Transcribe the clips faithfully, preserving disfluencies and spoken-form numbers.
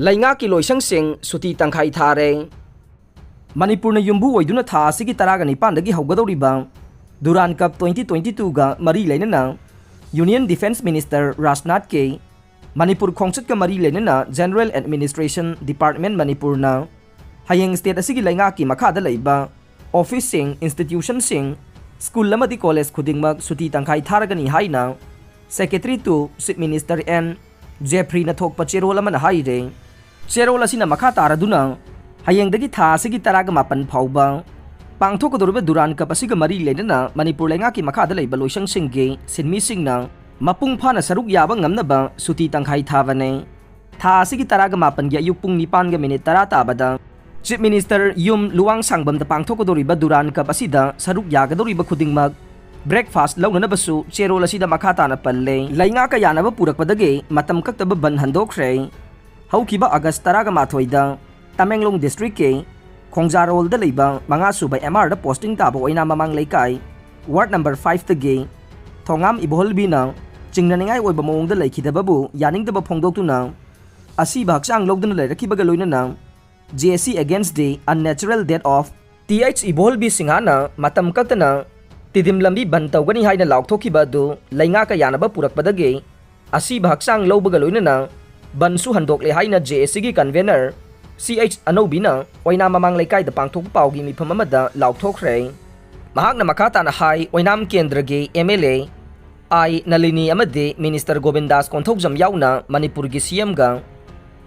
ꯂꯩꯉꯥꯛꯀꯤ ꯂꯣꯏꯁꯪꯁꯤꯡ ꯁꯨꯇꯤ ꯇꯪꯈꯥꯏ ꯊꯥꯔꯦ꯫ ꯃꯅꯤꯄꯨꯔꯅ ꯌꯨꯝꯕꯨ ꯑꯣꯏꯗꯨꯅ ꯊꯥ ꯑꯁꯤꯒꯤ ꯇꯔꯥꯒ ꯅꯤꯄꯥꯟꯗꯒꯤ ꯍꯧꯒꯗꯧꯔꯤꯕ ꯗꯨꯔꯥꯟ ꯀꯞ twenty twenty-two ꯒ ꯃꯔꯤ ꯂꯩꯅꯅ Union Defence Minister ꯔꯥꯖꯅꯥꯊ ꯀꯦ, ꯃꯅꯤꯄꯨꯔ ꯈꯣꯡꯆꯠꯀ ꯃꯔꯤ ꯂꯩꯅꯅ General Administration Department ꯃꯅꯤꯄꯨꯔꯅ ꯍꯌꯦꯡ state ꯑꯁꯤꯒꯤ ꯂꯩꯉꯥꯛꯀꯤ ꯃꯈꯥꯗ ꯂꯩꯕ office ꯁꯤꯡ, institution ꯁꯤꯡ, school ꯑꯃꯗꯤ college ꯈꯨꯗꯤꯡꯃꯛ ꯁꯨꯇꯤ ꯇꯪꯈꯥꯏ ꯊꯥꯔꯒꯅꯤ ꯍꯥꯏꯅ Secretary to Chief Minister N ꯖꯦꯐ꯭ꯔꯤꯅ ꯊꯣꯛꯄ ꯆꯦꯔꯣꯜ ꯑꯃꯅ ꯍꯥꯏꯔꯦ꯫ ꯆꯦꯔꯣꯜ ꯑꯁꯤꯅ ꯃꯈꯥ ꯇꯥꯔꯗꯨꯅ ꯍꯌꯦꯡꯗꯒꯤ ꯊꯥ ꯑꯁꯤꯒꯤ ꯇꯔꯥꯒ ꯃꯥꯄꯟ ꯐꯥꯎꯕ ꯄꯥꯡꯊꯣꯛꯀꯗꯧꯔꯤꯕ ꯗꯨꯔꯥꯟ ꯀꯞ ꯑꯁꯤꯒ ꯃꯔꯤ ꯂꯩꯅꯅ ꯃꯅꯤꯄꯨꯔ ꯂꯩꯉꯥꯛꯀꯤ ꯃꯈꯥꯗ ꯂꯩꯕ ꯂꯣꯏꯁꯪꯁꯤꯡꯒꯤ ꯁꯤꯟꯃꯤꯁꯤꯡꯅ ꯃꯄꯨꯡ ꯐꯥꯅ ꯁꯔꯨꯛ ꯌꯥꯕ ꯉꯝꯅꯕ ꯁꯨꯇꯤ ꯇꯪꯈꯥꯏ ꯊꯥꯕꯅꯦ꯫ ꯊꯥ ꯑꯁꯤꯒꯤ ꯇꯔꯥꯒ ꯃꯥꯄꯟꯒꯤ ꯑꯌꯨꯛ ꯄꯨꯡ ꯅꯤꯄꯥꯟꯒ minute ꯇꯔꯥ ꯇꯥꯕꯗ Chief Minister ꯌꯨꯝ ꯂꯨꯋꯥꯡꯁꯥꯡꯕꯝꯗ ꯄꯥꯡꯊꯣꯛꯀꯗꯧꯔꯤꯕ ꯗꯨꯔꯥꯟ ꯀꯞ ꯑꯁꯤꯗ ꯁꯔꯨꯛ ꯌꯥꯒꯗꯧꯔꯤꯕ ꯈꯨꯗꯤꯡꯃꯛ breakfast ꯂꯧꯅꯅꯕꯁꯨ ꯆꯦꯔꯣꯜ ꯑꯁꯤꯗ ꯃꯈꯥ ꯇꯥꯅ ꯄꯜꯂꯦ꯫ ꯂꯩꯉꯥꯛꯀ ꯌꯥꯅꯕ ꯄꯨꯔꯛꯄꯗꯒꯤ ꯃꯇꯝ ꯀꯛꯇꯕ ꯕꯟ ꯍꯟꯗꯣꯛꯈ꯭ꯔꯦ꯫ ꯍꯧꯈꯤꯕ August ꯇꯔꯥꯒ ꯃꯥꯊꯣꯏꯗ ꯇꯃꯦꯡꯂꯣꯡ district ꯀꯤ ꯈꯣꯡꯖꯥꯔꯣꯜꯗ ꯂꯩꯕ ꯃꯉꯥ ꯁꯨꯕ M R ꯗ posting ꯇꯥꯕ ꯑꯣꯏꯅꯥꯝ ꯃꯃꯥꯡ ꯂꯩꯀꯥꯏ ward number five ꯇꯒꯤ ꯊꯣꯉꯥꯝ ꯏꯕꯣꯍꯜꯕꯤꯅ ꯆꯤꯡꯅꯅꯤꯡꯉꯥꯏ ꯑꯣꯏꯕ ꯃꯑꯣꯡꯗ ꯂꯩꯈꯤꯗꯕꯕꯨ ꯌꯥꯅꯤꯡꯗꯕ ꯐꯣꯡꯗꯣꯛꯇꯨꯅ ꯑꯁꯤꯕ ꯍꯛꯆꯥꯡ ꯂꯧꯗꯨꯅ ꯂꯩꯔꯛꯈꯤꯕꯒ ꯂꯣꯏꯅꯅ J A C against the unnatural death of Th ꯏꯕꯣꯍꯜꯕꯤ ꯁꯤꯡꯍꯅ ꯃꯇꯝ ꯀꯛꯇꯅ ꯇꯤꯗꯤꯝ ꯂꯝꯕꯤ ꯕꯟ ꯇꯧꯒꯅꯤ ꯍꯥꯏꯅ ꯂꯥꯎꯊꯣꯛꯈꯤꯕ ꯑꯗꯨ ꯂꯩꯉꯥꯛꯀ ꯌꯥꯅꯕ ꯄꯨꯔꯛꯄꯗꯒꯤ ꯑꯁꯤꯕ ꯍꯛꯆꯥꯡ ꯂꯧꯕꯒ ꯂꯣꯏꯅꯅ ꯕꯟꯁꯨ ꯍꯟꯗꯣꯛꯂꯦ ꯍꯥꯏꯅ J A C ꯒꯤ convener C H ꯑꯅꯧꯕꯤꯅ ꯑꯣꯏꯅꯥꯝ ꯃꯃꯥꯡ ꯂꯩꯀꯥꯏꯗ ꯄꯥꯡꯊꯣꯛꯄ ꯄꯥꯎꯒꯤ ꯃꯤꯐꯝ ꯑꯃꯗ ꯂꯥꯎꯊꯣꯛꯈ꯭ꯔꯦ꯫ ꯃꯍꯥꯛꯅ ꯃꯈꯥ ꯇꯥꯅ ꯍꯥꯏ, ꯑꯣꯏꯅꯥꯝ ꯀꯦꯟꯗ꯭ꯔꯒꯤ M L A ꯑꯥꯏ ꯅꯂꯤꯅꯤ ꯑꯃꯗꯤ Minister ꯒꯣꯕꯤꯟꯗꯥꯁ ꯀꯣꯟꯊꯧꯖꯝ ꯌꯥꯎꯅ ꯃꯅꯤꯄꯨꯔꯒꯤ C M ꯒ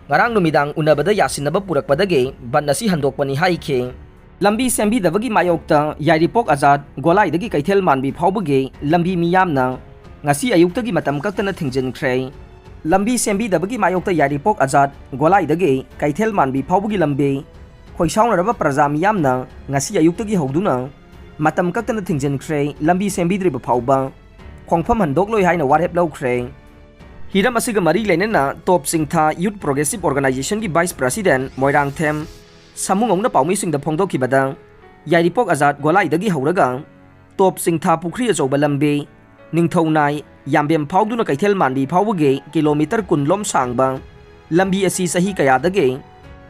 ꯉꯔꯥꯡ ꯅꯨꯃꯤꯗꯥꯡ ꯎꯅꯕꯗ ꯌꯥꯁꯤꯟꯅꯕ ꯄꯨꯔꯛꯄꯗꯒꯤ ꯕꯟ ꯑꯁꯤ ꯍꯟꯗꯣꯛꯄꯅꯤ ꯍꯥꯏꯈꯤ꯫ ꯂꯝꯕꯤ ꯁꯦꯝꯕꯤꯗꯕꯒꯤ ꯃꯥꯌꯣꯛꯇ ꯌꯥꯏꯔꯤꯄꯣꯛ ꯑꯖꯥꯗ ꯒꯣꯂꯥꯏꯗꯒꯤ ꯀꯩꯊꯦꯜ ꯃꯥꯟꯕꯤ ꯐꯥꯎꯕꯒꯤ ꯂꯝꯕꯤ ꯃꯤꯌꯥꯝꯅ ꯉꯁꯤ ꯑꯌꯨꯛꯇꯒꯤ ꯃꯇꯝ ꯀꯛꯇꯅ ꯊꯤꯡꯖꯤꯟꯈ꯭ꯔꯦ꯫ ꯂꯝꯕꯤ ꯁꯦꯝꯕꯤꯗꯕꯒꯤ ꯃꯥꯌꯣꯛꯇ ꯌꯥꯏꯔꯤꯄꯣꯛ ꯑꯖꯥꯗ ꯒꯣꯂꯥꯏꯗꯒꯤ ꯀꯩꯊꯦꯜ ꯃꯥꯟꯕꯤ ꯐꯥꯎꯕꯒꯤ ꯂꯝꯕꯤ ꯈꯣꯏꯁꯥꯎꯅꯔꯕ ꯄ꯭ꯔꯖꯥ ꯃꯤꯌꯥꯝꯅ ꯉꯁꯤ ꯑꯌꯨꯛꯇꯒꯤ ꯍꯧꯗꯨꯅ ꯃꯇꯝ ꯀꯛꯇꯅ ꯊꯤꯡꯖꯤꯟꯈ꯭ꯔꯦ꯫ ꯂꯝꯕꯤ ꯁꯦꯝꯕꯤꯗ꯭ꯔꯤꯕ ꯐꯥꯎꯕ ꯈꯣꯡꯐꯝ ꯍꯟꯗꯣꯛꯂꯣꯏ ꯍꯥꯏꯅ ꯋꯥꯔꯦꯞ ꯂꯧꯈ꯭ꯔꯦ꯫ ꯍꯤꯔꯝ ꯑꯁꯤꯒ ꯃꯔꯤ ꯂꯩꯅꯅ ꯇꯣꯞ ꯆꯤꯡꯊꯥ Youth Progressive Organization ꯒꯤ vice president ꯃꯣꯏꯔꯥꯡꯊꯦꯝ ꯁꯥꯃꯨꯉꯧꯅ ꯄꯥꯎꯃꯤꯁꯤꯡꯗ ꯐꯣꯡꯗꯣꯛꯈꯤꯕꯗ, ꯌꯥꯏꯔꯤꯄꯣꯛ ꯑꯖꯥꯗ ꯒꯣꯂꯥꯏꯗꯒꯤ ꯍꯧꯔꯒ ꯇꯣꯞ ꯆꯤꯡꯊꯥ ꯄꯨꯈ꯭ꯔꯤ ꯑꯆꯧꯕ ꯂꯝꯕꯤ, ꯅꯤꯡꯊꯧꯅꯥꯏ, ꯌꯥꯝꯕꯦꯝ ꯐꯥꯎꯗꯨꯅ ꯀꯩꯊꯦꯜ ꯃꯥꯟꯕꯤ ꯐꯥꯎꯕꯒꯤ kilometre ꯀꯨꯟ ꯂꯣꯝ ꯁꯥꯡꯕ ꯂꯝꯕꯤ ꯑꯁꯤ ꯆꯍꯤ ꯀꯌꯥꯗꯒꯤ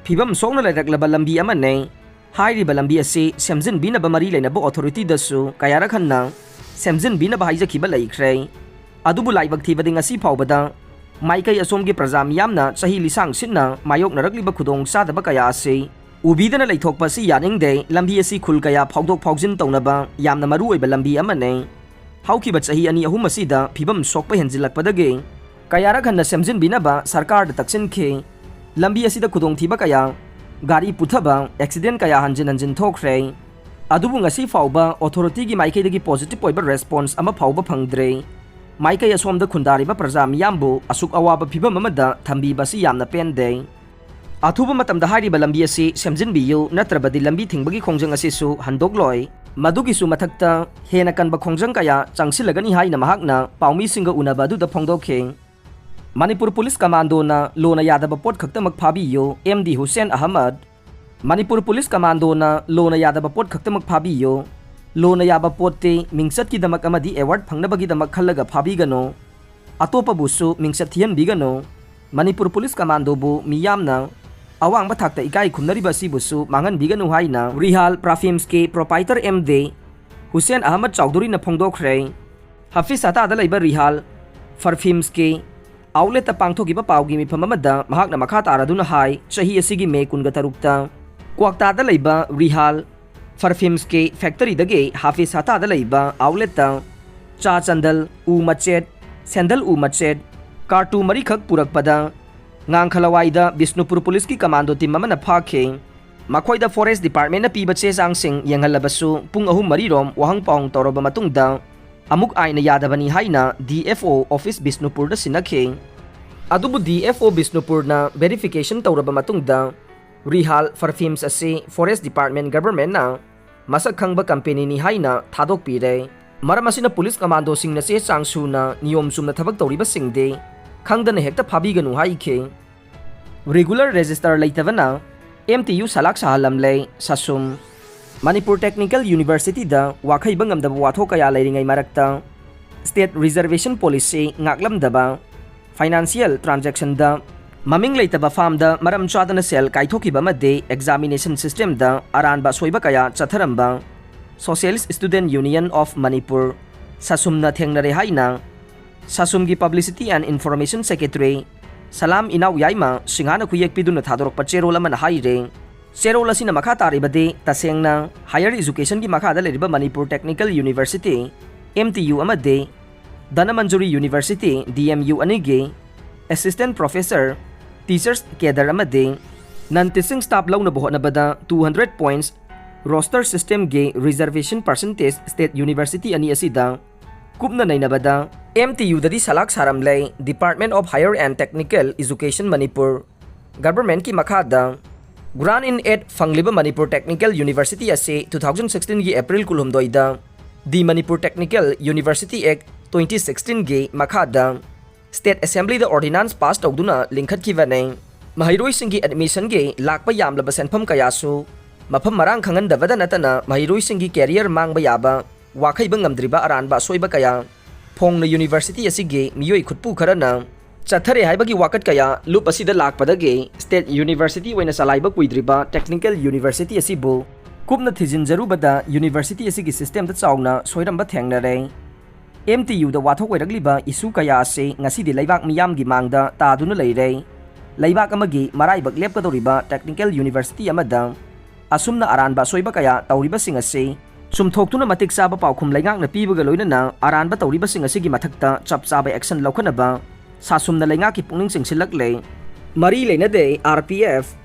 ꯐꯤꯕꯝ ꯁꯣꯛꯅ ꯂꯩꯔꯛꯂꯕ ꯂꯝꯕꯤ ꯑꯃꯅꯤ꯫ ꯍꯥꯏꯔꯤꯕ ꯂꯝꯕꯤ ꯑꯁꯤ ꯁꯦꯝꯖꯤꯟꯕꯤꯅꯕ ꯃꯔꯤ ꯂꯩꯅꯕ ꯑꯣꯊꯣꯔꯤꯇꯤꯗꯁꯨ ꯀꯌꯥꯔꯛ ꯍꯟꯅ ꯁꯦꯝꯖꯤꯟꯕꯤꯅꯕ ꯍꯥꯏꯖꯈꯤꯕ ꯂꯩꯈ꯭ꯔꯦ꯫ ꯑꯗꯨꯕꯨ ꯂꯥꯏꯕꯛ ꯊꯤꯕꯗꯤ ꯉꯁꯤ ꯐꯥꯎꯕꯗ ꯃꯥꯏꯀꯩ ꯑꯁꯣꯝꯒꯤ ꯄ꯭ꯔꯖꯥ ꯃꯤꯌꯥꯝꯅ ꯆꯍꯤ ꯂꯤꯁꯥꯡ ꯁꯤꯠꯅ ꯃꯥꯌꯣꯛꯅꯔꯛꯂꯤꯕ ꯈꯨꯗꯣꯡ ꯆꯥꯗꯕ ꯀꯌꯥ ꯑꯁꯤ ꯎꯕꯤꯗꯅ ꯂꯩꯊꯣꯛꯄ ꯑꯁꯤ ꯌꯥꯅꯤꯡꯗꯦ꯫ ꯂꯝꯕꯤ ꯑꯁꯤ ꯈꯨꯜ ꯀꯌꯥ ꯐꯥꯎꯗꯣꯛ ꯐꯥꯎꯖꯤꯟ ꯇꯧꯅꯕ ꯌꯥꯝꯅ ꯃꯔꯨ ꯑꯣꯏꯕ ꯂꯝꯕꯤ ꯑꯃꯅꯤ꯫ ꯍꯧꯈꯤꯕ ꯆꯍꯤ ꯑꯅꯤ ꯑꯍꯨꯝ ꯑꯁꯤꯗ ꯐꯤꯕꯝ ꯁꯣꯛꯄ ꯍꯦꯟꯖꯤꯜꯂꯛꯄꯗꯒꯤ ꯀꯌꯥꯔꯛ ꯍꯟꯅ ꯁꯦꯝꯖꯤꯟꯕꯤꯅꯕ ꯁꯔꯀꯥꯔꯗ ꯇꯛꯁꯤꯟꯈꯤ꯫ ꯂꯝꯕꯤ ꯑꯁꯤꯗ ꯈꯨꯗꯣꯡꯊꯤꯕ ꯀꯌꯥ, ꯒꯥꯔꯤ ꯄꯨꯊꯕ, ꯑꯦꯛꯁꯤꯗꯦꯟ ꯀꯌꯥ ꯍꯟꯖꯤꯟ ꯍꯟꯖꯤꯟ ꯊꯣꯛꯈ꯭ꯔꯦ꯫ ꯑꯗꯨꯕꯨ ꯉꯁꯤ ꯐꯥꯎꯕ ꯑꯣꯊꯣꯔꯤꯇꯤꯒꯤ ꯃꯥꯏꯀꯩꯗꯒꯤ ꯄꯣꯖꯤꯇꯤꯚ ꯑꯣꯏꯕ ꯔꯦꯁꯄꯣꯟꯁ ꯑꯃ ꯐꯥꯎꯕ ꯐꯪꯗ꯭ꯔꯦ꯫ ꯃꯥꯏꯀꯩ ꯑꯁꯣꯝꯗ ꯈꯨꯟꯗꯥꯔꯤꯕ ꯄ꯭ꯔꯖꯥ ꯃꯤꯌꯥꯝꯕꯨ ꯑꯁꯨꯛ ꯑꯋꯥꯕ ꯐꯤꯕꯝ ꯑꯃꯗ ꯊꯝꯕꯤꯕ ꯑꯁꯤ ꯌꯥꯝꯅ ꯄꯦꯟꯗꯦ꯫ ꯑꯊꯨꯕ ꯃꯇꯝꯗ ꯍꯥꯏꯔꯤꯕ ꯂꯝꯕꯤ ꯑꯁꯤ ꯁꯦꯝꯖꯤꯟꯕꯤꯌꯨ, ꯅꯠꯇ꯭ꯔꯕꯗꯤ ꯂꯝꯕꯤ ꯊꯤꯡꯕꯒꯤ ꯈꯣꯡꯖꯪ ꯑꯁꯤꯁꯨ ꯍꯟꯗꯣꯛꯂꯣꯏ꯫ ꯃꯗꯨꯒꯤꯁꯨ ꯃꯊꯛꯇ ꯍꯦꯟꯅ ꯀꯟꯕ ꯈꯣꯡꯖꯪ ꯀꯌꯥ ꯆꯪꯁꯤꯜꯂꯒꯅꯤ ꯍꯥꯏꯅ ꯃꯍꯥꯛꯅ ꯄꯥꯎꯃꯤꯁꯤꯡꯒ ꯎꯅꯕ ꯑꯗꯨꯗ ꯐꯣꯡꯗꯣꯛꯈꯤ꯫ ꯃꯅꯤꯄꯨꯔ ꯄꯨꯂꯤꯁ ꯀꯃꯥꯟꯗꯣꯅ ꯂꯣꯅ ꯌꯥꯗꯕ ꯄꯣꯠ ꯈꯛꯇꯃꯛ ꯐꯥꯕꯤꯌꯨ, M D Hussain Ahmed. Manipur police ꯀꯃꯥꯟꯗꯣꯅ ꯂꯣꯅ ꯌꯥꯗꯕ ꯄꯣꯠ ꯈꯛꯇꯃꯛ ꯐꯥꯕꯤꯌꯨ꯫ ꯂꯣꯅ ꯌꯥꯕ ꯄꯣꯠꯇꯤ ꯃꯤꯡꯆꯠꯀꯤꯗꯃꯛ ꯑꯃꯗꯤ ꯑꯦꯋꯥꯔꯗ ꯐꯪꯅꯕꯒꯤꯗꯃꯛ ꯈꯜꯂꯒ ꯐꯥꯕꯤꯒꯅꯨ꯫ ꯑꯇꯣꯞꯄꯕꯨꯁꯨ ꯃꯤꯡꯆꯠ ꯊꯤꯍꯟꯕꯤꯒꯅꯨ꯫ ꯃꯅꯤꯄꯨꯔ ꯄꯨꯂꯤꯁ ꯀꯃꯥꯟꯗꯣꯕꯨ ꯃꯤꯌꯥꯝꯅ ꯑꯋꯥꯡꯕ ꯊꯥꯛꯇ ꯏꯀꯥꯏ ꯈꯨꯝꯅꯔꯤꯕ ꯑꯁꯤꯕꯨꯁꯨ ꯃꯥꯡꯍꯟꯕꯤꯒꯅꯨ ꯍꯥꯏꯅ ꯔꯤꯍꯥꯜ ꯄꯔꯐ꯭ꯌꯨꯝꯁꯀꯤ proprietor M D Hussain Ahmad ꯆꯧꯙꯨꯔꯤꯅ ꯐꯣꯡꯗꯣꯛꯈ꯭ꯔꯦ꯫ ꯍꯥꯐꯤꯖ ꯍꯇꯥꯗ ꯂꯩꯕ ꯔꯤꯍꯥꯜ ꯄꯔꯐ꯭ꯌꯨꯝꯁꯀꯤ ꯑꯥꯎꯠꯂꯦꯠꯇ ꯄꯥꯡꯊꯣꯛꯈꯤꯕ ꯄꯥꯎꯒꯤ ꯃꯤꯐꯝ ꯑꯃꯗ ꯃꯍꯥꯛꯅ ꯃꯈꯥ ꯇꯥꯔꯗꯨꯅ ꯍꯥꯏ, ꯆꯍꯤ ꯑꯁꯤꯒꯤ ꯃꯦ ꯀꯨꯟꯒ ꯇꯔꯨꯛꯇ ꯀ꯭ꯋꯥꯛꯇꯥꯗ ꯂꯩꯕ ꯔꯤꯍꯥꯜ ꯄꯔꯐ꯭ꯌꯨꯝꯁꯀꯤ ꯐꯦꯛꯇꯔꯤꯗꯒꯤ ꯍꯥꯐꯤꯖ ꯍꯇꯥꯗ ꯂꯩꯕ ꯑꯥꯎꯠꯂꯦꯠꯇ ꯆꯥ ꯆꯟꯗꯜ, ꯎ ꯃꯆꯦꯠ, ꯁꯦꯟꯗꯜ ꯎ ꯃꯆꯦꯠ, ꯀꯥꯔꯇꯨ ꯃꯔꯤꯈꯛ ꯄꯨꯔꯛꯄꯗ ꯉꯥꯡꯈꯂꯋꯥꯏꯗ ꯕꯤꯁꯅꯨꯄꯨꯔ ꯄꯨꯂꯤꯁꯀꯤ ꯀꯃꯥꯟꯗꯣ ꯇꯤꯝ ꯑꯃꯅ ꯐꯥꯈꯤ꯫ ꯃꯈꯣꯏꯗ ꯐꯣꯔꯦꯁ ꯗꯤꯄꯥꯔꯠꯃꯦꯟꯅ ꯄꯤꯕ ꯆꯦ ꯆꯥꯡꯁꯤꯡ ꯌꯦꯡꯍꯜꯂꯕꯁꯨ ꯄꯨꯡ ꯑꯍꯨꯝ ꯃꯔꯤꯔꯣꯝ ꯋꯥꯍꯪ ꯄꯥꯎꯍꯪ ꯇꯧꯔꯕ ꯃꯇꯨꯡꯗ ꯑꯃꯨꯛ ꯑꯥꯏꯟꯅ ꯌꯥꯗꯕꯅꯤ ꯍꯥꯏꯅ ꯗꯤ ꯑꯦꯐ ꯑꯣ ꯑꯣꯐꯤꯁ ꯕꯤꯁꯅꯨꯄꯨꯔꯗ ꯁꯤꯟꯅꯈꯤ꯫ ꯑꯗꯨꯕꯨ ꯗꯤ ꯑꯦꯐ ꯑꯣ ꯕꯤꯁꯅꯨꯄꯨꯔꯅ ꯚꯦꯔꯤꯐꯤꯀꯦꯁꯟ ꯇꯧꯔꯕ ꯃꯇꯨꯡꯗ ꯔꯤꯍꯥꯜ ꯄꯔꯐ꯭ꯌꯨꯝꯁ ꯑꯁꯤ ꯐꯣꯔꯦꯁ ꯗꯤꯄꯥꯔꯠꯃꯦꯟ ꯒꯚꯔꯟꯃꯦꯟꯠꯅ ꯃꯁꯛ ꯈꯪꯕ ꯀꯝꯄꯦꯅꯤꯅꯤ ꯍꯥꯏꯅ ꯊꯥꯗꯣꯛꯄꯤꯔꯦ꯫ ꯃꯔꯝ ꯑꯁꯤꯅ ꯄꯨꯂꯤꯁ ꯀꯃꯥꯟꯗꯣꯁꯤꯡꯅ ꯆꯦ ꯆꯥꯡ ꯁꯨꯅ ꯅꯤꯌꯣꯝ ꯆꯨꯝꯅ ꯊꯕꯛ ꯇꯧꯔꯤꯕꯁꯤꯡꯗꯤ ꯈꯪꯗꯅ ꯍꯦꯛꯇ ꯐꯥꯕꯤꯒꯅꯨ ꯍꯥꯏꯈꯤ꯫ ꯔꯤꯒꯨꯂꯔ ꯔꯦꯖꯤꯁꯇꯔ ꯂꯩꯇꯕꯅ ꯑꯦꯝ ꯇꯤ ꯌꯨ ꯁꯂꯥꯛ ꯁꯥꯍꯜꯂꯝꯂꯦ꯫ ꯁꯥꯁꯨꯝ꯫ ꯃꯅꯤꯄꯨꯔ ꯇꯦꯛꯅꯤꯀꯦꯜ ꯌꯨꯅꯤꯚꯔꯁꯤꯇꯤꯗ ꯋꯥꯈꯩꯕ ꯉꯝꯗꯕ ꯋꯥꯊꯣꯛ ꯀꯌꯥ ꯂꯩꯔꯤꯉꯩ ꯃꯔꯛꯇ ꯁ꯭ꯇꯦꯠ ꯔꯤꯖꯔꯕꯦꯁꯟ ꯄꯣꯂꯤꯁꯤ ꯉꯥꯛꯂꯝꯗꯕ, ꯐꯥꯏꯅꯥꯟꯁꯤꯌꯦꯜ ꯇ꯭ꯔꯥꯟꯖꯦꯛꯁꯟꯗ ꯃꯃꯤꯡ ꯂꯩꯇꯕ ꯐꯥꯝꯗ ꯃꯔꯝ ꯆꯥꯗꯅ ꯁꯦꯜ ꯀꯥꯏꯊꯣꯛꯈꯤꯕ ꯑꯃꯗꯤ examination systemꯗ ꯑꯔꯥꯟꯕ ꯑꯁꯣꯏꯕ ꯀꯌꯥ ꯆꯠꯊꯔꯝꯕ Socialist Student Union of Manipur, ꯁꯥꯁꯨꯝꯅ ꯊꯦꯡꯅꯔꯦ ꯍꯥꯏꯅ ꯁꯥꯁꯨꯝꯒꯤ Publicity and Information Secretary ꯁꯂꯥꯝ ꯏꯅꯥꯎ ꯌꯥꯏꯃ ꯁꯤꯡꯍꯥꯅ ꯈꯨꯌꯦꯛ ꯄꯤꯗꯨꯅ ꯊꯥꯗꯣꯔꯛꯄ ꯆꯦꯔꯣꯜ ꯑꯃꯅ ꯍꯥꯏꯔꯦ꯫ ꯆꯦꯔꯣꯜ ꯑꯁꯤꯅ ꯃꯈꯥ ꯇꯥꯔꯤꯕꯗꯤ ꯇꯁꯦꯡꯅ higher educationꯒꯤ ꯃꯈꯥꯗ ꯂꯩꯔꯤꯕ Manipur Technical University, M T U, ꯑꯃꯗꯤ Dhanamanjuri University, D M U, ꯑꯅꯤꯒꯤ assistant professor, teachers cadre ꯑꯃꯗꯤ non teaching staff ꯂꯧꯅꯕ ꯍꯣꯠꯅꯕꯗ two hundred points roster systemꯒꯤ reservation percentage state university ꯑꯅꯤ ꯑꯁꯤꯗ ꯀꯨꯞꯅ ꯅꯩꯅꯕꯗ, M T Uꯗꯗꯤ ꯁꯂꯥꯛ ꯁꯥꯔꯝꯂꯦ꯫ Department of Higher and Technical Education Manipur, governmentꯀꯤ ꯃꯈꯥꯗ grant in aid ꯐꯪꯂꯤꯕ Manipur Technical University ꯑꯁꯤ two thousand sixteenꯒꯤ April ꯀꯨꯟꯍꯨꯝꯗꯣꯏꯗ The Manipur Technical University Act twenty sixteenꯒꯤ ꯃꯈꯥꯗ State Assemblyꯗ ordinance pass ꯇꯧꯗꯨꯅ ꯂꯤꯡꯈꯠꯈꯤꯕꯅꯤ꯫ ꯃꯍꯩꯔꯣꯏꯁꯤꯡꯒꯤ admissionꯒꯤ ꯂꯥꯛꯄ ꯌꯥꯝꯂꯕ ꯁꯦꯟꯐꯝ ꯀꯌꯥꯁꯨ ꯃꯐꯝ ꯃꯔꯥꯡ ꯈꯪꯍꯟꯗꯕꯗ ꯅꯠꯇꯅ ꯃꯍꯩꯔꯣꯏꯁꯤꯡꯒꯤ career ꯃꯥꯡꯕ ꯌꯥꯕ ꯋꯥꯈꯩꯕ ꯉꯝꯗ꯭ꯔꯤꯕ ꯑꯔꯥꯟꯕ ꯑꯁꯣꯏꯕ ꯀꯌꯥ ꯐꯣꯡꯅ university ꯑꯁꯤꯒꯤ ꯃꯤꯑꯣꯏ ꯈꯨꯠꯄꯨ ꯈꯔꯅ ꯆꯠꯊꯔꯦ ꯍꯥꯏꯕꯒꯤ ꯋꯥꯀꯠ ꯀꯌꯥ ꯂꯨꯞ ꯑꯁꯤꯗ ꯂꯥꯛꯄꯗꯒꯤ state university ꯑꯣꯏꯅ ꯆꯂꯥꯏꯕ ꯀꯨꯏꯗ꯭ꯔꯤꯕ Technical University ꯑꯁꯤꯕꯨ ꯀꯨꯞꯅ ꯊꯤꯖꯤꯟꯖꯔꯨꯕꯗ university ꯑꯁꯤꯒꯤ systemꯗ ꯆꯥꯎꯅ ꯁꯣꯏꯔꯝꯕ ꯊꯦꯡꯅꯔꯦ꯫ M T Uꯗ ꯋꯥꯊꯣꯛ ꯑꯣꯏꯔꯛꯂꯤꯕ issue ꯀꯌꯥ ꯑꯁꯤ ꯉꯁꯤꯗꯤ ꯂꯩꯕꯥꯛ ꯃꯤꯌꯥꯝꯒꯤ ꯃꯥꯡꯗ ꯇꯥꯗꯨꯅ ꯂꯩꯔꯦ꯫ ꯂꯩꯕꯥꯛ ꯑꯃꯒꯤ ꯃꯔꯥꯏꯕꯛ ꯂꯦꯞꯀꯗꯧꯔꯤꯕ Technical University ꯑꯃꯗ ꯑꯁꯨꯝꯅ ꯑꯔꯥꯟꯕ ꯑꯁꯣꯏꯕ ꯀꯌꯥ ꯇꯧꯔꯤꯕꯁꯤꯡ ꯑꯁꯤ ꯆꯨꯝꯊꯣꯛꯇꯨꯅ ꯃꯇꯤꯛ ꯆꯥꯕ ꯄꯥꯎꯈꯨꯝ ꯂꯩꯉꯥꯛꯅ ꯄꯤꯕꯒ ꯂꯣꯏꯅꯅ ꯑꯔꯥꯟꯕ ꯇꯧꯔꯤꯕꯁꯤꯡ ꯑꯁꯤꯒꯤ ꯃꯊꯛꯇ ꯆꯞ ꯆꯥꯕ action ꯂꯧꯈꯠꯅꯕ ꯁꯥꯁꯨꯝꯅ ꯂꯩꯉꯥꯛꯀꯤ ꯄꯨꯛꯅꯤꯡ ꯆꯤꯡꯁꯤꯜꯂꯛꯂꯦ꯫ ꯃꯔꯤ ꯂꯩꯅꯗꯦ R P F꯫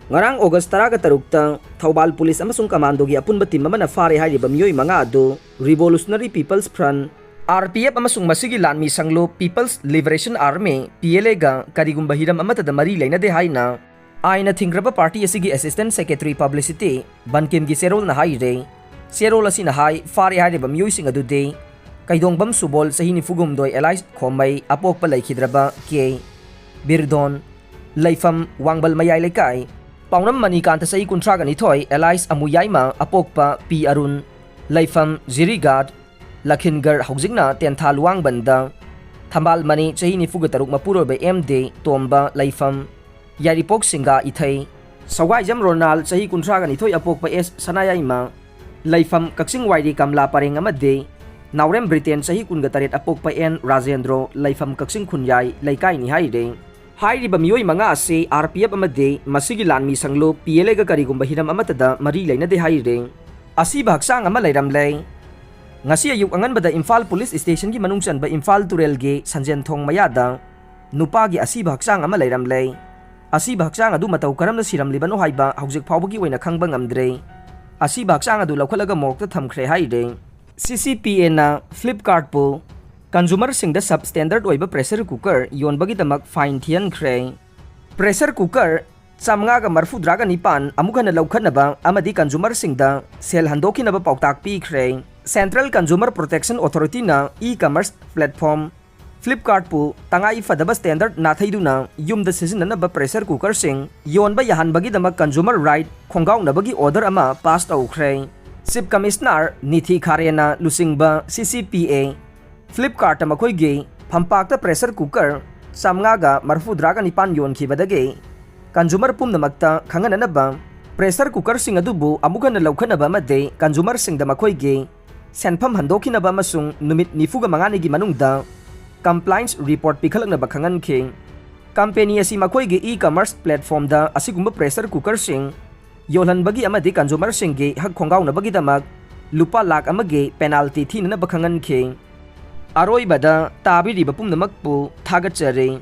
ꯉꯔꯥꯡ August ꯇꯔꯥꯒ ꯇꯔꯨꯛꯇ ꯊꯧꯕꯥꯜ police ꯑꯃꯁꯨꯡ commandoꯒꯤ ꯑꯄꯨꯟꯕ team ꯑꯃꯅ ꯐꯥꯔꯦ ꯍꯥꯏꯔꯤꯕ ꯃꯤꯑꯣꯏ ꯃꯉꯥ ꯑꯗꯨ Revolutionary People's Front, R P F, ꯑꯃꯁꯨꯡ ꯃꯁꯤꯒꯤ ꯂꯥꯟꯃꯤ ꯁꯪꯂꯨꯞ People's Liberation Army, P L Aꯒ ꯀꯔꯤꯒꯨꯝꯕ ꯍꯤꯔꯝ ꯑꯃꯠꯇꯗ ꯃꯔꯤ ꯂꯩꯅꯗꯦ ꯍꯥꯏꯅ ꯑꯥꯏꯟꯅ ꯊꯤꯡꯈ꯭ꯔꯕ party ꯑꯁꯤꯒꯤ assistant secretary publicity ꯕꯟꯀꯤꯝꯒꯤ ꯆꯦꯔꯣꯜꯅ ꯍꯥꯏꯔꯦ꯫ ꯆꯦꯔꯣꯜ ꯑꯁꯤꯅ ꯍꯥꯏ, ꯐꯥꯔꯦ ꯍꯥꯏꯔꯤꯕ ꯃꯤꯑꯣꯏꯁꯤꯡ ꯑꯗꯨꯗꯤ ꯀꯩꯗꯣꯡꯕꯝ ꯁꯨꯕꯣꯜ, ꯆꯍꯤ ꯅꯤꯐꯨ ꯍꯨꯝꯗꯣꯏ, alias ꯈꯣꯝꯃꯩ, ꯑꯄꯣꯛꯄ ꯂꯩꯈꯤꯗ꯭ꯔꯕ ꯀꯦ ꯕꯤꯔꯗꯣꯟ, ꯂꯩꯐꯝ ꯋꯥꯡꯕꯜ ꯃꯌꯥꯏ ꯂꯩꯀꯥꯏ, ꯄꯥꯎꯅꯝ ꯃꯅꯤꯀꯥꯟꯇ, ꯆꯍꯤ ꯀꯨꯟꯊ꯭ꯔꯥꯒ ꯅꯤꯊꯣꯏ, alias ꯑꯃꯨ ꯌꯥꯏꯃ, ꯑꯄꯣꯛꯄ ꯄꯤ ꯑꯔꯨꯟ, ꯂꯩꯐꯝ ꯖꯤꯔꯤꯒꯥꯠ, ꯂꯈꯤꯟꯒꯔ, ꯍꯧꯖꯤꯛꯅ ꯇꯦꯟꯊꯥ ꯂꯨꯋꯥꯡꯕꯟꯗ ꯊꯝꯕꯥꯜ ꯃꯅꯤ, ꯆꯍꯤ ꯅꯤꯐꯨꯒ ꯇꯔꯨꯛ, ꯃꯄꯨꯔꯣꯏꯕ ꯑꯦꯝ ꯗꯦ ꯇꯣꯝꯕ, ꯂꯩꯐꯝ ꯌꯥꯏꯔꯤꯄꯣꯛ ꯁꯤꯡꯒꯥ ꯏꯊꯩ꯫ ꯁꯋꯥꯏꯖꯝ ꯔꯣꯅꯥꯜ, ꯆꯍꯤ ꯀꯨꯟꯊ꯭ꯔꯥꯒ ꯅꯤꯊꯣꯏ, ꯑꯄꯣꯛꯄ ꯑꯦꯁ ꯁꯅꯥꯌꯥꯏꯃ, ꯂꯩꯐꯝ ꯀꯛꯆꯤꯡ ꯋꯥꯏꯔꯤ ꯀꯝꯂꯥ ꯄꯔꯦꯡ ꯑꯃꯗꯤ ꯅꯥꯎꯔꯦꯝ ꯕ꯭ꯔꯤꯇꯦꯟ, ꯆꯍꯤ ꯀꯨꯟꯒ ꯇꯔꯦꯠ, ꯑꯄꯣꯛꯄ ꯑꯦꯟ ꯔꯥꯖꯦꯟꯗ꯭ꯔꯣ, ꯂꯩꯐꯝ ꯀꯛꯆꯤꯡ ꯈꯨꯟꯌꯥꯏ ꯂꯩꯀꯥꯏꯅꯤ ꯍꯥꯏꯔꯤ꯫ ꯍꯥꯏꯔꯤꯕ ꯃꯤꯑꯣꯏ ꯃꯉꯥ ꯑꯁꯤ ꯑꯥꯔ ꯄꯤ ꯑꯦꯐ ꯑꯃꯗꯤ ꯃꯁꯤꯒꯤ ꯂꯥꯟꯃꯤ ꯁꯪꯂꯨꯞ ꯄꯤ ꯑꯦꯜ ꯑꯦꯒ ꯀꯔꯤꯒꯨꯝꯕ ꯍꯤꯔꯝ ꯑꯃꯠꯇꯗ ꯃꯔꯤ ꯂꯩꯅꯗꯦ ꯍꯥꯏꯔꯤ꯫ ꯑꯁꯤꯕ ꯍꯛꯆꯥꯡ ꯑꯃ ꯂꯩꯔꯝꯂꯦ꯫ ꯉꯁꯤ ꯑꯌꯨꯛ ꯑꯉꯟꯕꯗ ꯏꯝꯐꯥꯜ ꯄꯨꯂꯤꯁ ꯁ꯭ꯇꯦꯁꯟꯒꯤ ꯃꯅꯨꯡ ꯆꯟꯕ ꯏꯝꯐꯥꯜ ꯇꯨꯔꯦꯜꯒꯤ ꯁꯟꯖꯦꯟ ꯊꯣꯡ ꯃꯌꯥꯗ ꯅꯨꯄꯥꯒꯤ ꯑꯁꯤꯕ ꯍꯛꯆꯥꯡ ꯑꯃ ꯂꯩꯔꯝꯂꯦ꯫ ꯑꯁꯤꯕ ꯍꯛꯆꯥꯡ ꯑꯗꯨ ꯃꯇꯧ ꯀꯔꯝꯅ ꯁꯤꯔꯝꯂꯤꯕꯅꯣ ꯍꯥꯏꯕ ꯍꯧꯖꯤꯛ ꯐꯥꯎꯕꯒꯤ ꯑꯣꯏꯅ ꯈꯪꯕ ꯉꯝꯗ꯭ꯔꯦ꯫ ꯑꯁꯤꯕ ꯍꯛꯆꯥꯡ ꯑꯗꯨ ꯂꯧꯈꯠꯂꯒ ꯃꯣꯔꯒꯇ ꯊꯝꯈ꯭ꯔꯦ ꯍꯥꯏꯔꯦ꯫ ꯁꯤ ꯁꯤ ꯄꯤ ꯑꯦꯅ ꯐ꯭ꯂꯤꯞꯀꯥꯔꯠꯄꯨ ꯀꯟꯖꯨꯃꯔꯁꯤꯡꯗ ꯁꯕ ꯁ꯭ꯇꯦꯟꯗꯔꯗ ꯑꯣꯏꯕ ꯄ꯭ꯔꯦꯁꯔ ꯀꯨꯀꯔ ꯌꯣꯟꯕꯒꯤꯗꯃꯛ ꯐꯥꯏꯟ ꯊꯤꯍꯟꯈ꯭ꯔꯦ꯫ ꯄ꯭ꯔꯦꯁꯔ ꯀꯨꯀꯔ ꯆꯥꯝꯃꯉꯥꯒ ꯃꯔꯐꯨꯇꯔꯥꯒ ꯅꯤꯄꯥꯟ ꯑꯃꯨꯛ ꯍꯟꯅ ꯂꯧꯈꯠꯅꯕ ꯑꯃꯗꯤ ꯀꯟꯖꯨꯃꯔꯁꯤꯡꯗ ꯁꯦꯜ ꯍꯟꯗꯣꯛꯈꯤꯅꯕ ꯄꯥꯎꯇꯥꯛ ꯄꯤꯈ꯭ꯔꯦ꯫ Central consumer protection ꯑꯣꯊꯣꯔꯤꯇꯤꯅ E commerce platform ꯐ꯭ꯂꯤꯞꯀꯥꯔꯠꯄꯨ ꯇꯉꯥꯏ ꯐꯗꯕ ꯁ꯭ꯇꯦꯟꯗꯔꯗ ꯅꯥꯊꯩꯗꯨꯅ ꯌꯨꯝꯗ ꯁꯤꯖꯤꯟꯅꯅꯕ ꯄ꯭ꯔꯦꯁꯔ ꯀꯨꯀꯔꯁꯤꯡ ꯌꯣꯟꯕ ꯌꯥꯍꯟꯕꯒꯤꯗꯃꯛ ꯀꯟꯖꯨꯃꯔ ꯔꯥꯏꯠ ꯈꯣꯡꯒꯥꯎꯅꯕꯒꯤ ꯑꯣꯔꯗꯔ ꯑꯃ ꯄꯥꯁ ꯇꯧꯈ꯭ꯔꯦ꯫ ꯆꯤꯐ ꯀꯃꯤꯁꯅꯔ ꯅꯤꯊꯤ ꯈꯥꯔꯦꯅ ꯂꯨꯆꯤꯡꯕ ꯁꯤ ꯁꯤ ꯄꯤ ꯑꯦ ꯐ꯭ꯂꯤꯞꯀꯥꯔꯠꯇ ꯃꯈꯣꯏꯒꯤ ꯐꯝꯄꯥꯛꯇ ꯄ꯭ꯔꯦꯁꯔ ꯀꯨꯀꯔ ꯆꯥꯝꯃꯉꯥꯒ ꯃꯔꯐꯨꯇꯔꯥꯒ ꯅꯤꯄꯥꯟ ꯌꯣꯟꯈꯤꯕꯗꯒꯤ ꯀꯟꯖꯨꯃꯔ ꯄꯨꯝꯅꯃꯛꯇ ꯈꯪꯍꯟꯅꯅꯕ ꯄ꯭ꯔꯦꯁꯔ ꯀꯨꯀꯔꯁꯤꯡ ꯑꯗꯨꯕꯨ ꯑꯃꯨꯛ ꯍꯟꯅ ꯂꯧꯈꯠꯅꯕ ꯑꯃꯗꯤ ꯀꯟꯖꯨꯃꯔꯁꯤꯡꯗ ꯃꯈꯣꯏꯒꯤ ꯁꯦꯟꯐꯝ ꯍꯟꯗꯣꯛꯈꯤꯅꯕ ꯑꯃꯁꯨꯡ ꯅꯨꯃꯤꯠ ꯅꯤꯐꯨꯒ ꯃꯉꯥꯅꯤꯒꯤ ꯃꯅꯨꯡꯗ ꯀꯝꯄ꯭ꯂꯥꯏꯟꯁ ꯔꯤꯄꯣꯔꯠ ꯄꯤꯈꯠꯂꯛꯅꯕ ꯈꯪꯍꯟꯈꯤ꯫ ꯀꯝꯄꯦꯅꯤ ꯑꯁꯤ ꯃꯈꯣꯏꯒꯤ ꯏ ꯀꯃꯔꯁ ꯄ꯭ꯂꯦꯠꯐꯣꯔꯝꯗ ꯑꯁꯤꯒꯨꯝꯕ ꯄ꯭ꯔꯦꯁꯔ ꯀꯨꯀꯔꯁꯤꯡ ꯌꯣꯜꯍꯟꯕꯒꯤ ꯑꯃꯗꯤ ꯀꯟꯖꯨꯃꯔꯁꯤꯡꯒꯤ ꯍꯛ ꯈꯣꯡꯒꯥꯎꯅꯕꯒꯤꯗꯃꯛ ꯂꯨꯄꯥ ꯂꯥꯈ ꯑꯃꯒꯤ ꯄꯦꯅꯥꯜꯇꯤ ꯊꯤꯅꯅꯕ ꯈꯪꯍꯟꯈꯤ꯫ ꯑꯔꯣꯏꯕꯗ ꯇꯥꯕꯤꯔꯤꯕ ꯄꯨꯝꯅꯃꯛꯄꯨ ꯊꯥꯒꯠꯆꯔꯤ꯫